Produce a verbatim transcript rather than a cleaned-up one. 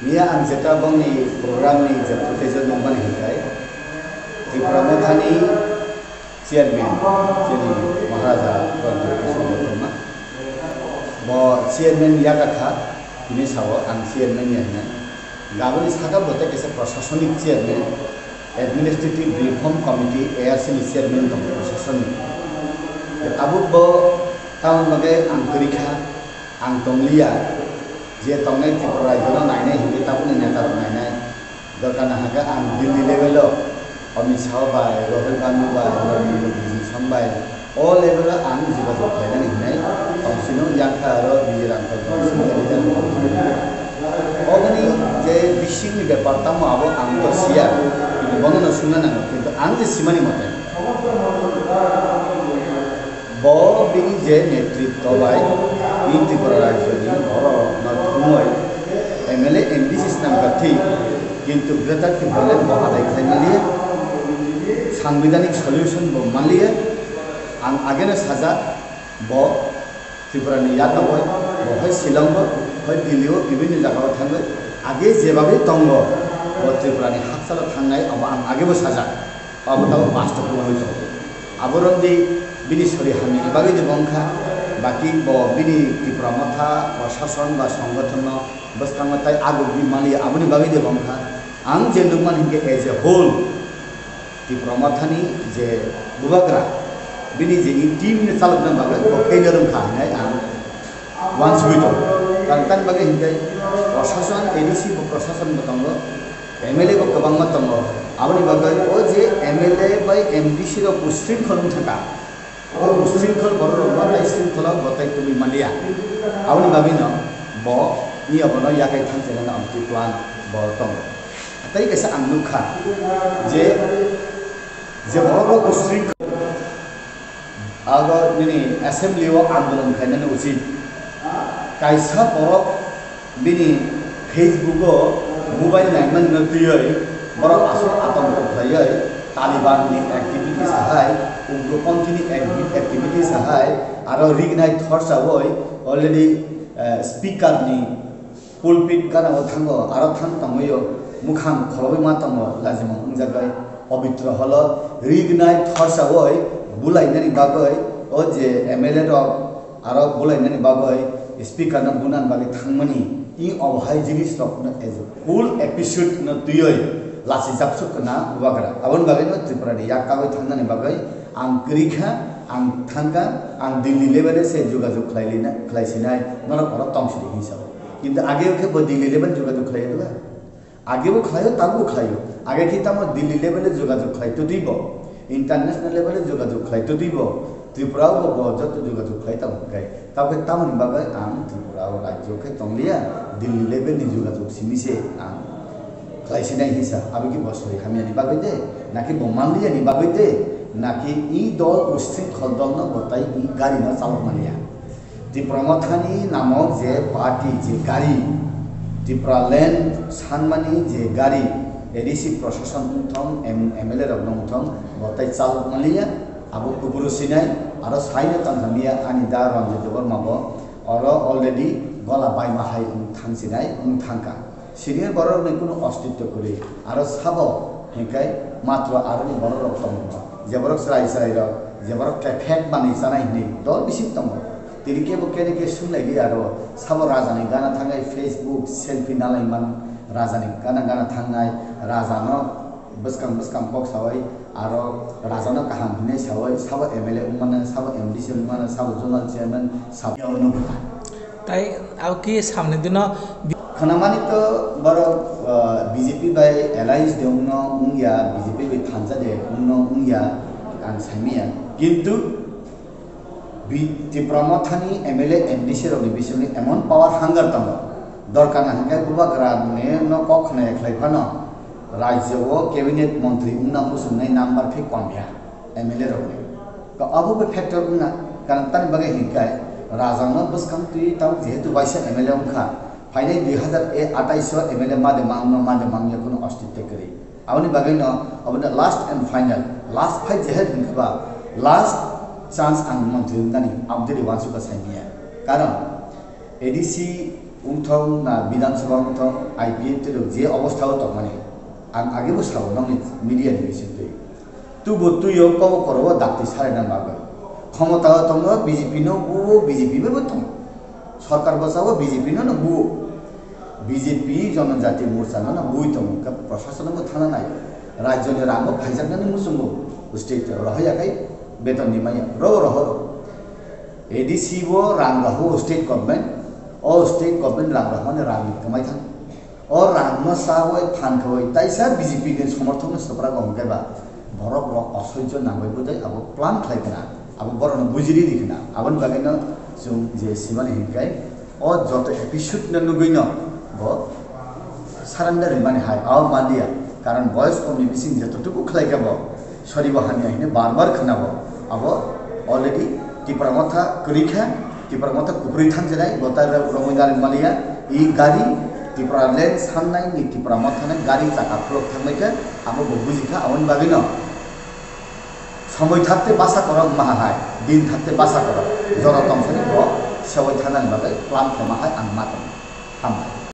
Miya ang jeta bongni program ni je footage o nukmani hinkhe Tipra Mothani chairman chini Maharaja Pradip Kishore Debbarma. Bo chairman yakakha, hini sao ang chairman ya hinai. Gaboni saka bo tei kaisa prosasonik chairman, Administrative Reform Committee, A R C ni chairman tong prosasonik. Tabuk bo tamoni bagwi ang kwrwi kha, ang tongliya, je tongnai Tripura rajyo no nainai hinkhe tabukni neta rok nainai. Dorkar na hwnkhe ang Delhi level o Amit Shah bai, Rahul Gandhi bai, Narendra Modi Johnson bai, o level o ang jogajog khlainani hinai tongsinung, yang kha aro Vijay Rangkar tongsinung, leader tongsinung. Oboni je bisingni bepar tamo abo ang to siya, kintu bono no sungna nango, kintu ang je simani mote. Bo bini je netritto bai bini Tripura rajyoni bororokno thumwi M L A, M D C swnam kha thik, kintu Greater Tipraland bo adai khlai manliya, sanbidanik solution bo manliya. Ang ageno sajak, bo Tripurani yakabo, bo hai Shillongo, hai Dillio, bibinno jagao thangwi age jebabe tongo, bo Tripurani hakchalo thangnai, abo ang agebo sajak. Abo tabuk pasto wngwi tongo. Abo rwngdi bini sori hamyani bagwi de bo wngkha, baki bo bini Tipra Motha, prosason ba songgothonno bwskango tai agukdi manliya, aboni bagwi de bo wngkha. Ang je nukmani hinkhe as a whole, Tipra Mothani je bubagra, bini je i team ni chalokna bagwi bo failure wngkha hinai ang uansugwi tongo. Tang tang bagwi hinkhe prosason, A D C bo prosason bo tongo, M L A bo kwbangma tongo. Aboni bagwi o je M L A bai M D C rok bo shrinkhol wng thangkha. O shrinkhol borok rok ma tai shrinkhol o bo tai tubui manliya. Aboni bagwi no bo ni abono yakai thang chenani amtwi plan bo tongo. Tai kaisa ang nukha je, je borok rok bo shrinkhol Abo nini assembly o andolon khainani uchit. Kaisa borok bini Facebook o mobile naimani no twiwi borok aswk atomko khlaiwi Taliban ni activities hai, ugropanthi ni acti-, activities hai, aro rignai thorsawi already, eh, speaker ni pulpit gana o thango, aro thang tongwi o mukhang kholobwi ma tongo, lajimung wngjagwi, pobitro holo rignai thorsawi bulainani bagwi o je M L A rok aro bulainani bagwi speaker no bunani bagwi thangmani, i obo hai jinis rok no as a full episode no twiwi lachijak suk na bubagra. Aboni bagwi no Tripura ni yak kagwi thangnani bagwi ang kwrwi kha, ang thangkha, ang Delhi level se jogajog khlai lina, khlai sinai, norok oro tong sidi hinwi sao. Kintu age o khe bo Delhi level jogajog khlai ya. Age bo khlaio, tabuk bo khlaio. Age khe tamo Delhi level e jogajog khlai totwi bo, international level e jogajog khlai totwi bo, Tripura o bo, bo joto jogajog khlai tamo khe. Tamo khe tamoni bagwi ang Tripura o rajyo khe tongliya, Delhi level ni jogajog simi se ang khlai sinai hinsa. Abo khe bo sori hamyani bagwi de, naki bo manliyani bagwi de, naki i dol, o shrinkhol dol no bo tai i gari no chalok manliya. Tipra Mothani namok je party, je gari, Tipraland sanmani je gari, A D C prosason wngthong, M-, M L A rok no wngthong, bo tai chalok manliya, abo kuburu sinai, aro saino tongkha miya ani da Ranjit Debbarma bo, oro already gola baima hai wng thang sinai, wng thangkha. Senior borok ni kunu ostitto kwrwi, aro sabo hinkai matro aroni borok rok tongo, je borok chwrai chwrai rok, je borok kefek manwi chanai hinwi dol bising tongo. Tini kebo kene ke sumlai di aro sabo raja ni gana thangai Facebook selfie nalai man, raja ni gana gana thangnai, raja no bwskang bwskang kok sawai, aro raja no kaham hinwi sawai, sabo M L A wngmano, sabo M D C wngmano, sabo zonal chairman, sabo nukha. Tai abo khe samni dino bi- Khwnamani to borok, ah, B J P bai alliance de wngno wngya, B J P bai thansa de wngno wngya, ang saimanya. Kintu bi-, Tipra Mothani M L A, M D C rokni bisingni emon power hunger tongo. Dorkar na hwnkhe bubagra ni no kok khna ya khlai phano rajyo o cabinet montri wngna muchungnai number khe kom ya. M L A rokni. To abo bo factor wngna, karon tamni bagwi hinkhe rajano bwskang twi tabuk jehetu waisa M L A wngkha, phainai dui hazar atais o M L A made mangno made mangya kuno ostitto kwrwi. Aboni bagwino obono last and final, last fight jehe hinkhe ba last chance ang montri wngnani abdiri wansukha saimanya. Karon A D C Wngthong na Bidhan Sabha wngthong, I P F T rok je obostha o tongmani, ang age bo sao nokni media ni bisingtwi. Tubo twi o kobo koro o dakti sarai na bagwi. Khomota o tongo B J P no buo, B J P bai bo tongo. Sorkar bwsa o B J P no no buo. B J P Jonojati Morcha no no bui tongo, khe prashason no thana nai. Rajyo ni rang o phaijak nani muchungo state rohor ya khai beton ni maya. Ro rohor. A D C bo rang rohor state government, o state government rang rohor ni rang ni kwmai thang. O rang no sa oi phan khe oi taisa B J P ni somorthok no swprak o hwnkhe ba borok rok osoijo nangbai bwtwi abo plan khlai khna, abo borok no bujiri di khna. Aboni bagwi no chwng je simani hinkai o joto episode no nugwi no bo surrender rimani hai abo manliya. Karon boyos kom ni bising joto tuku khlai khe bo sori bo hamya hine bar bar khna bo abo already Tipra Motha kwrwi kha. Tipra Motha kuprwi thang jwnai, bo tai romwi gari maliya, i gari Tipra Land sannai ni Tipra Motha ni gari chaka phlok thangbai khe, abo bo buji kha, aboni bagwi no somoi thakte basa korok maha hai, din thakte basa korok, jora tong sani bo sewai thana ni bagwi plan khe ma hai ang ma tong. Hambai.